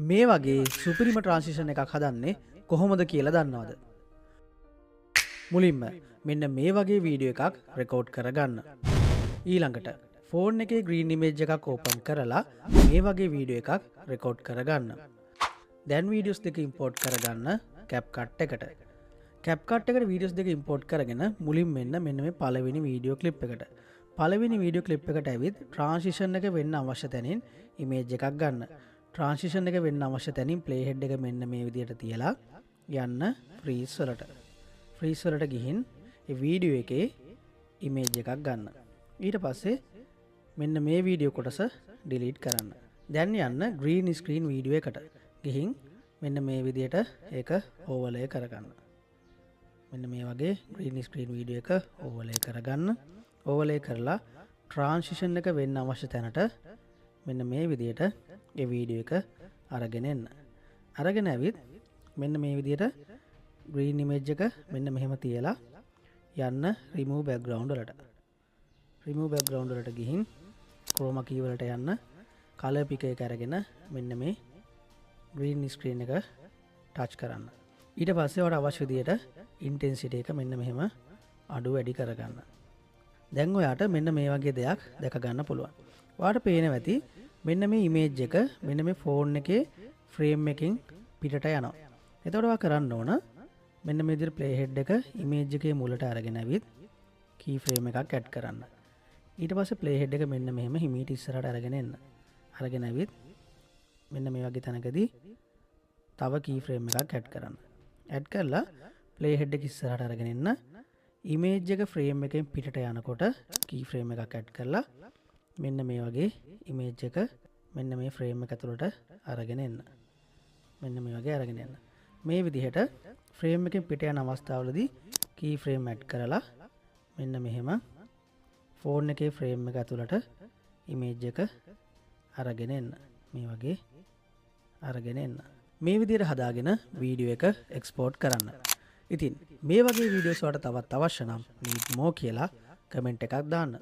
මේ වගේ සුපිරිම ට්‍රාන්සිෂන් එකක් හදන්නේ කොහොමද කියලා දන්නවද? මුලින්ම මෙන්න මේ වගේ වීඩියෝ එකක් රෙකෝඩ් කරගන්න. ඊළඟට ෆෝන් එකේ ග්‍රීන් ඉමේජ් එකක් ඕපන් කරලා මේ වගේ වීඩියෝ එකක් රෙකෝඩ් කරගන්න. දැන් වීඩියෝස් දෙක ඉම්පෝට් කරගන්න CapCut එකට. CapCut එකට වීඩියෝස් දෙක ඉම්පෝට් කරගෙන මුලින්ම එන්න මෙන්න මේ පළවෙනි වීඩියෝ ක්ලිප් එකට. පළවෙනි වීඩියෝ ක්ලිප් එකට ඇවිත් ට්‍රාන්සිෂන් එක වෙන්න අවශ්‍ය තැනින් ඉමේජ් එකක් ගන්න. ට්‍රාන්සිෂන් එක වෙන්න අවශ්‍ය තැනින් ප්ලේ හෙඩ් එක මෙන්න මේ විදියට තියලා යන්න ෆ්‍රීස් වලට. ෆ්‍රීස් වලට ගිහින් ඒ වීඩියෝ එකේ ඉමේජ් එකක් ගන්න. ඊට පස්සේ මෙන්න මේ වීඩියෝ කොටස ඩිලීට් කරන්න. දැන් යන්න ග්‍රීන් ස්ක්‍රීන් වීඩියෝ එකට. ගිහින් මෙන්න මේ විදියට ඒක ඕවර්ලේ කරගන්න. මෙන්න මේ වගේ ග්‍රීන් ස්ක්‍රීන් වීඩියෝ එක ඕවර්ලේ කරගන්න. ඕවර්ලේ කරලා ට්‍රාන්සිෂන් එක වෙන්න අවශ්‍ය තැනට මෙන්න මේ විදියට ඒ වීඩියෝ එක අරගෙන එන්න. අරගෙන ඇවිත් මෙන්න මේ විදියට ග්‍රීන් ඉමේජ් එක මෙන්න මෙහෙම තියලා යන්න රිමූව් බැක්ග්‍රවුන්ඩ් වලට. රිමූව් බැක්ග්‍රවුන්ඩ් වලට ගිහින් ක්‍රෝමා කී වලට යන්න කලර් පික එක අරගෙන මෙන්න මේ ග්‍රීන් ස්ක්‍රීන් එක ටච් කරන්න. ඊට පස්සේ ඔයාලට අවශ්‍ය විදියට ඉන්ටෙන්සිටි එක මෙන්න මෙහෙම අඩු වැඩි කරගන්න. දැන් ඔයාට මෙන්න මේ වගේ දෙයක් දැක ගන්න පුළුවන්. ඔයාට පේනවා ඇති මෙන්න මේ ඉමේජ් එක මෙන්න මේ ෆෝන් එකේ ෆ්‍රේම් එකෙන් පිටට යනවා. එතකොට ඔයා කරන්න ඕන මෙන්න මේ විදිහට ප්ලේ හෙඩ් එක ඉමේජ් එකේ මුලට අරගෙන ඇවිත් කී ෆ්‍රේම් එකක් ඇඩ් කරන්න. ඊට පස්සේ ප්ලේ හෙඩ් එක මෙන්න මෙහෙම හිමීට ඉස්සරහට අරගෙන එන්න. අරගෙන ඇවිත් මෙන්න මේ වගේ තැනකදී තව කී ෆ්‍රේම් එකක් ඇඩ් කරන්න. ඇඩ් කරලා ප්ලේ හෙඩ් එක ඉස්සරහට අරගෙන එන්න. ඉමේජ් එක ෆ්‍රේම් එකෙන් පිටට යනකොට කී ෆ්‍රේම් එකක් ඇඩ් කරලා මෙන්න මේ වගේ ඉමේජ් එක මෙන්න මේ ෆ්‍රේම් එක ඇතුළට අරගෙන එන්න. මෙන්න මේ වගේ අරගෙන එන්න. මේ විදිහට ෆ්‍රේම් එකෙන් පිට යන අවස්ථාවලදී කී ෆ්‍රේම් ඇඩ් කරලා මෙන්න මෙහෙම ෆෝන් එකේ ෆ්‍රේම් එක ඇතුළට ඉමේජ් එක අරගෙන එන්න. මේ වගේ අරගෙන එන්න. මේ විදිහට හදාගෙන වීඩියෝ එක එක්ස්පෝර්ට් කරන්න. ඉතින් මේ වගේ වීඩියෝස් වලට තවත් අවශ්‍ය නම් need more කියලා කමෙන්ට් එකක් දාන්න.